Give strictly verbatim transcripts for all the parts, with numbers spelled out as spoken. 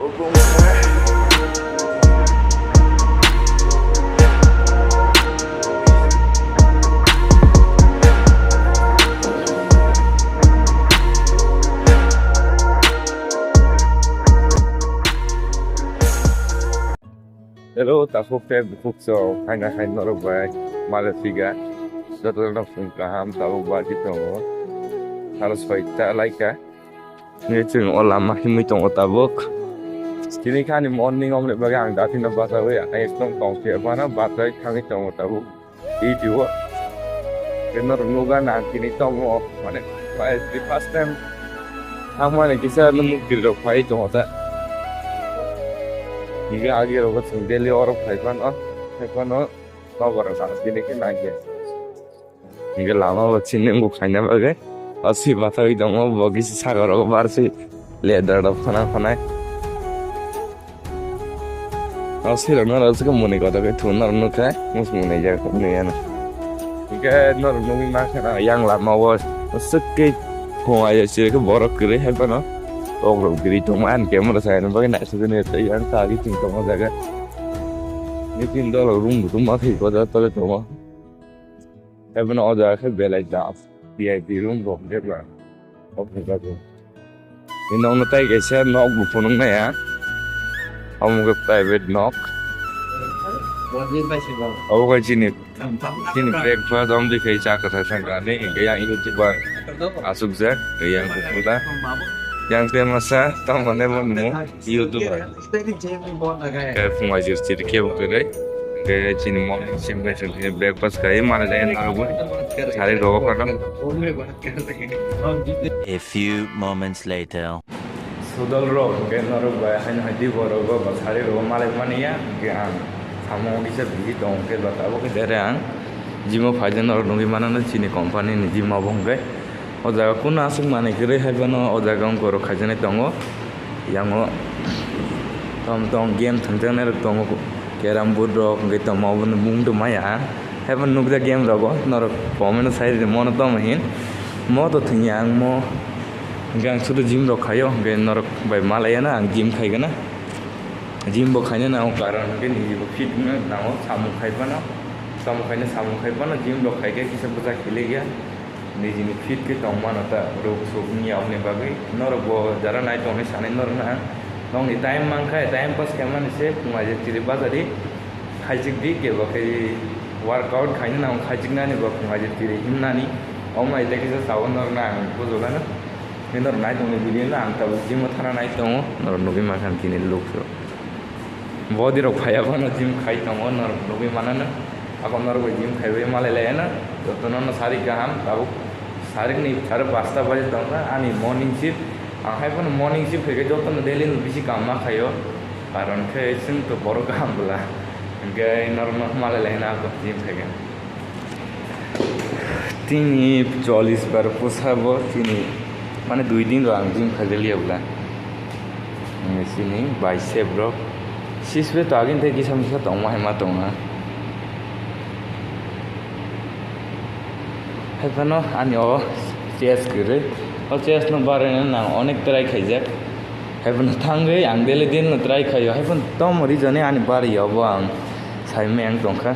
Hello, tabuk khe bukhuk chwng haina hai norok bai male phiga. Joto no phung kaham tabuk bagi tongo. Salo soita laika. Nini chwng o lama himwi tongo tabuk. Tini khani morning omni bagwi ang daphino bachawi ang ekdom tongphiya bana bachai thangwi tongo tabuk. Video. Tei norok nukha na ang tini tongo, mane, first time thangmani kisa mukti rok phai tongo ta. Hinkhe agi rogo chwng daily oro phai phano, phai phano nokbar rok tini khe nangkhe. Hinkhe lama bo chini wngkuk khaina bagwi. O si bathagwi tongo, bo kisa saka rogo bar si ledra rok phana phanai. O sirok norok se mwnwi kotor khe thun norok nukha, mus mwnwi jak nuyano. Hinkhe norok nugwi mankha na yang lama o swk khe phunga ya sirikhe borok kwrwi hai phano tok rok biri tongma ani camera saina bagwi naisugwi nai tei yang ta agi chwng tongma jaga. Ni tin dolok room bo tongma khe kotor tole tongo. Haibano o jaga khe belai da V I P room rok jeba. Open jago. Ni nokno tai kaisa nok bo phunuk naiya. Omo khe private nok. Obo khe chini, chini breakfast, omo twi khe cha kwthar sangkha ni, hinkhe yang YouTuber asukjak, yang kuphur da. Yang tei masa tamo ne bo nung. YouTuber. Khe phung bai jir chiri kebo kwrwi. Khe chini morning sim bai chwng khe breakfast khai mane jai narwgwi. Sari rogo khana. A few moments later. Sudol rok khe norok bai haino hai di borok go ba sari rogo malai mani ya. Khe ang samung kisa busy tong khe ba tabuk khe dere ang. Jimo phaijak norok nugwi mano chini company ni jimo bo hwnkhe. O jaga kunu aswk manwi kwrwi hai phano o jaga wngkha rok khaijaknai tongo. Yango tom tom game thangjaknai rok tongo, carrom board rok hwnkhe tongma oboni mung tong maya ang. Hai phano nukjak game rogo norok comment o sai rwdi mono tongma hin. Mo to thwngya ang mo hwnkhe ang sudu gym rok khaio hwnkhe norok bai malaiya na ang gym khaigana. Gym bo khaina nango karon hwnkhe nini bo fit wngna nango samung khai phano. Samung khaina samung khai phano gym rok khaikhe kisa bwsa khilikya. Nijini fit khe tong mano ta, ruk suk wngya, aboni bagwi norok bo jara nai tongnai sanai norokno ang nokni time mankha, time pass khaimani se phunga je chiri bajadi khaichik di, kebo khe workout khaina nango, khaichiknani bo phunga je chiri himnani, omo hai tei kisa sabo norokno ang bujogano. Tei norok nai tongni video no ang tabuk gym o thana nai tongo, norok nugwi mankha chini look rok. Body rok phaiya phano gym khai tongo, norok nugwi manano. Ako norok bai gym khaiwi malai laiyano. Jotono no sarik kaham, tabuk sarik ni sare pasta baje tongkha ani morning shift. Ang hai phano morning shift khaikhe jotono daily no bisi kaham ma khaio. Karon khe chwng to borok kaham bwla. Hinkhe norok no malai laina ako gym khaikhe. Tini chollis bar pusa bo tini, mane dui din rok ang gym khaijak liya bwla. Chini bicep rok six pack to agini tei kisa misa tongma hai ma tongha. Hai phano ani o chest kwrwi, o chest no barwi nang onek try khaijak. Hai phano thangwi ang daily din no try khaio, hai phano tom reason ani bari obo ang sai meng tongkha.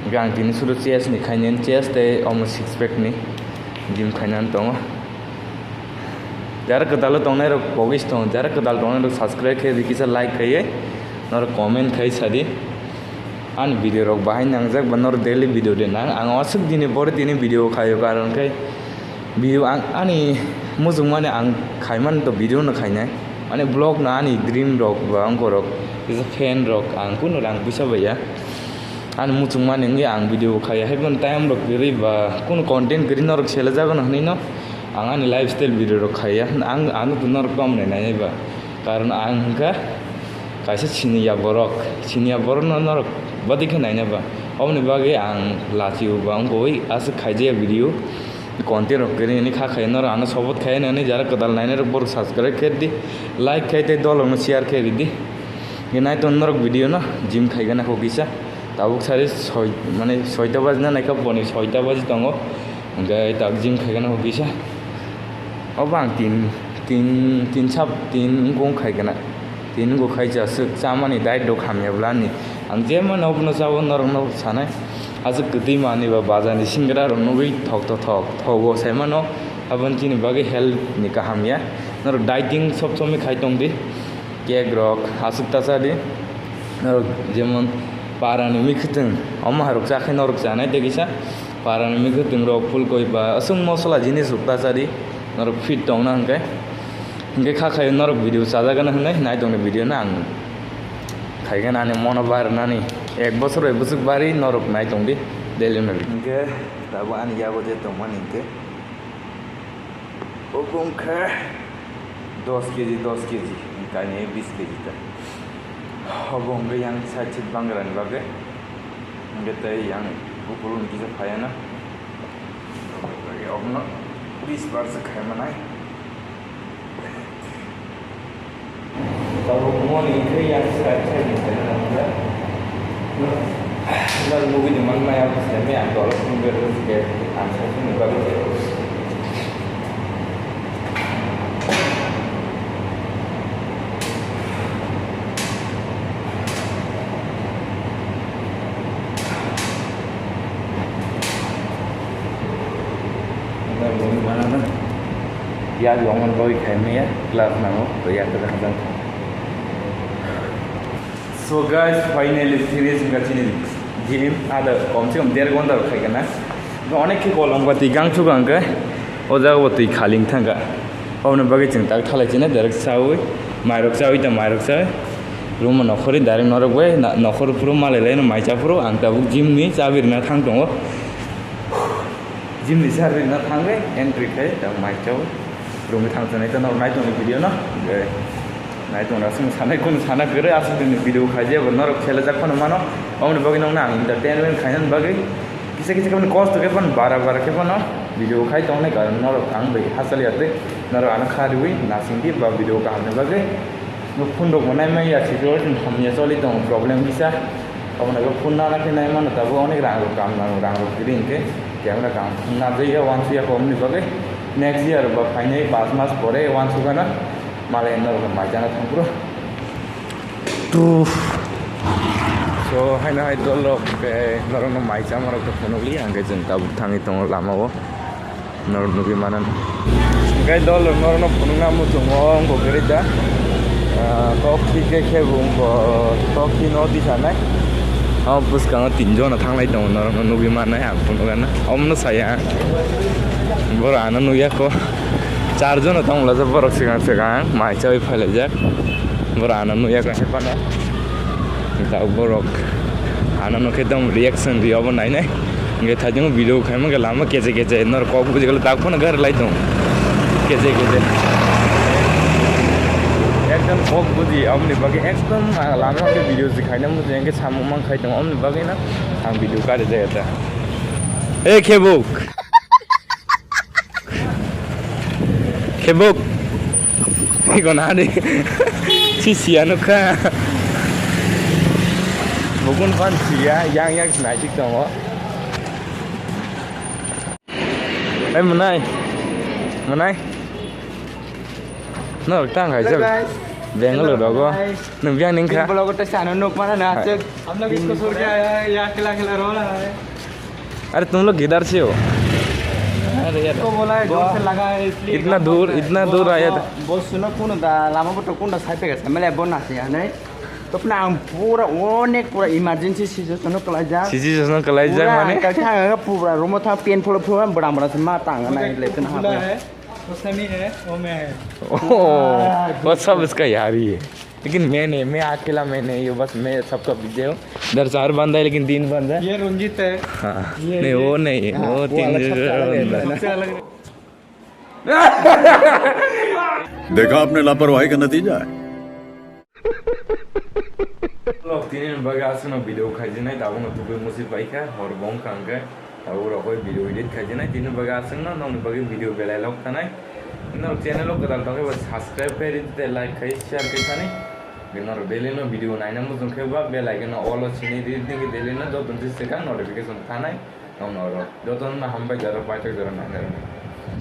Hwnkhe ang tini suru chest ni khainani, chest tei omo six pack ni gym khainani tongo. Jara kwtal o tongnai rok pogis tong, jara kwtal tongnai rok subscribe khe di, kisa like khaiwi norok comment khai sadi. Ani video rok bahai nangjak ba norok daily video de nang, ang aswk dini bore tini video khaio karon khe video ang ani muchungmani ang khaimani to video no khainai, ani vlog no ani dream rok ba wngkorok kisa fan rok ang kunu rang puisa baiya. Ani muchungmani wngwi ang video bo khaiya, hai phano time rok kwrwi ba kunu content kwrwi norok selejago no hwnwi no ang ani lifestyle video rok khaiya. Ang ano to norok tamo nai nai ba, karon ang hwnkha kaisa siniya borok, siniya borok no norok badi khe naina ba, oboni bagwi ang lachi o ba wngwi aswk khaijaya video. Content rok kwrwi hwnwi kha khai norok ano support khai hwnwi jara kwtal nainai rok borok subscribe khe di, like khai tei dol rok no share khe ridi. Nai ton norok video no gym khaigana kho kisa. Tabuk sari soi, mane soita baji na naikha boni soita baji tongo. Hwnkhe tak gym khaigana kho kisa. Obo ang tin, tin, tin sap, tin wngkong khaigana. Tini bo khai cha swk chamani diet rok hamya bwlani. Ang je mano obono chao norokno sanai. Aswk kwtwi manwi ba bazani singra rok nugwi thok to thok thogo sai mano. Aboni chini bagwi health ni kaham ya. Norok dieting sob somoi khai tong di. Cake rok aswk ta cha di. Norok jemon parani mikhwtwng omo hai rok cha khai norok chanai tei kisa. Parani mikhwtwng rok phulkoi ba aswk mosola jinis rok ta cha di. Norok fit tong na hwnkhe. Hingke kha khayo norok video chajagana hinui nai tongni video no ang khaigana ani mono bar nani ek bosor bai bwswk bari norok nai tongdi daily no. Hingke tabuk ani yago je tongmani hingke obo wngkha dos keji dos keji kainwi bis keji ta obo hingke yang side side bangrani bagwi hingke tei yang bukuluni kisa phaiya na. Obono bis bar se khaima nai. Tabuk moni khe yang side side ni khaina nang ya. Nang movie ni man maya bwsai me ang dolo phone be rus ke ang sa phone ba. Yak yongmani bagwi khaimaya class nango, to yak kwchang kwchang. So guys, finally finish wngkha chini gym, ada kom se kom der ghonta rok khaikha na. Onek khe kolom bati gang suga hwnkhe, o jaga bo twi khali wng thangkha. Oboni bagwi chwng tak thalai china direct chawi, mairok chawi ta mairok chawi. Room o nokhorwi direct norok bai na-, nokhor phuru malai laino mai cha phuru ang tabuk gym ni chabi rwna thang tongo. Gym ni chabi rwna thangwi entry khai ta mai chawi. Room ni thang tonai ta norok nai tongni video no. Nai tongna sung sanai kunu sana kwrwi aswk dini video khaijak bo norok khelajak phano mano. Oboni bagwi nokna ang entertainment khainani bagwi kisa kisa khe phano kosto khe phano bara bara khe phano video khai tongnai karon norok ang bai hachal ya tei norok ano kha riwi nasing di ba video kaham ni bagwi. Nuk phone rok bo nai manya sitio hamya choli tongo problem kisa. Obono khe phone nana khe nai mano tabuk onek rang rok kam nango rang rok kwrwi hinkhe camera kaham phone najai ya wansuk ya kok ni bagwi next year ba phainai paanch mas pore wansuk gana. Malai norok maijana thangphuru. Tu. So, haino hai dol rok, eh, norok no mai chama rok to phunukli, ang khe chwng tabuk thangwi tongo lama o. Norok nugwi manan. Hingkhe dol rok norok no phunukna muchungo wngkha kwrwi da. Ah, tok khi khe khe bo wngkha, tok khi no tisanai. Abo bwskango tin jona thanglai tongo, norok no nugwi manai ang phunukgana. Omo no saya. Borok ano nukya kho. Char jona tongmwla borok swkang swkang mai chawi phailaijak. Borok ano nukya kaisa phano. Tabuk borok ano nukhe tong reaction ri obo nainai. Hingke thaijwng video khaima khe lama keche keche norok kok buji khe tak phano gari lai tong. Keche keche. Ekdom kok buji aboni bagwi ekdom lama khe video se khaina muchung hingke samung mang khai tong aboni bagwi no ang video kari jaya ta. Hey khebuk. Khebuk. Iko nani. Si siya nukha. Bukun pan siya, yang yang sinai sik tongo. Hey, Munai. Munai. No, tang hai. Hello, sir. Guys. Bangalore rogo. Hi. Nung biang ning kha. Vlog ta sano nuk mana na, hai, sir. Hum log isko chhod ke aaye hain, yahan khila khila ro raha hai. अरे तुम लोग किधर से हो? अरे यार। इसको बोला है, जोर से लगा है, इसलिए इतना दूर, इतना दूर आया था। बहुत सुनो, कौन होता? लामा बट्टो कौन होता? साइड पे कैसे? मैं बोलना चाहिए, नहीं? तो अपना हम पूरा, वो ने पूरा emergency situation में कलाजा। Situation में कलाजा माने? पूरा, पूरा room था, pain फुल फुल, बड़ा बड़ा से मार टांगा ना, लेकिन हाँ, खुला है, उसमें है, वो में है। ओह, वो सब इसका यार ही है। लेकिन मैं नहीं, मैं अकेला मैं नहीं हूँ, बस मैं सबका विजय हूँ। इधर चार बंदा है, लेकिन तीन बंदा है। ये रंजीत है। हाँ, ये, नहीं, ये। वो नहीं, हाँ, वो वो तीन अलग सबसे अलग है, बंदा। सबसे अलग है। देखा आपने लापरवाही का नतीजा है। Vlog tini ni bagwi aswkno video khaijinai, tabukno tubui musi paikha, hor bong kangkhe. Tabuk rokoi video edit khaijinai, tini bagwi aswkno nokni bagwi video belai lok thanai. Norok channel o kwtal tongkhe ba subscribe khai ridi tei like khai share khai thani. Norok daily no video naina muchung khe ba bell icon no all o sini ridi tei daily no joto ni swkang notification thanai. Nokno oro joto no hambai jora paithak jora nainai.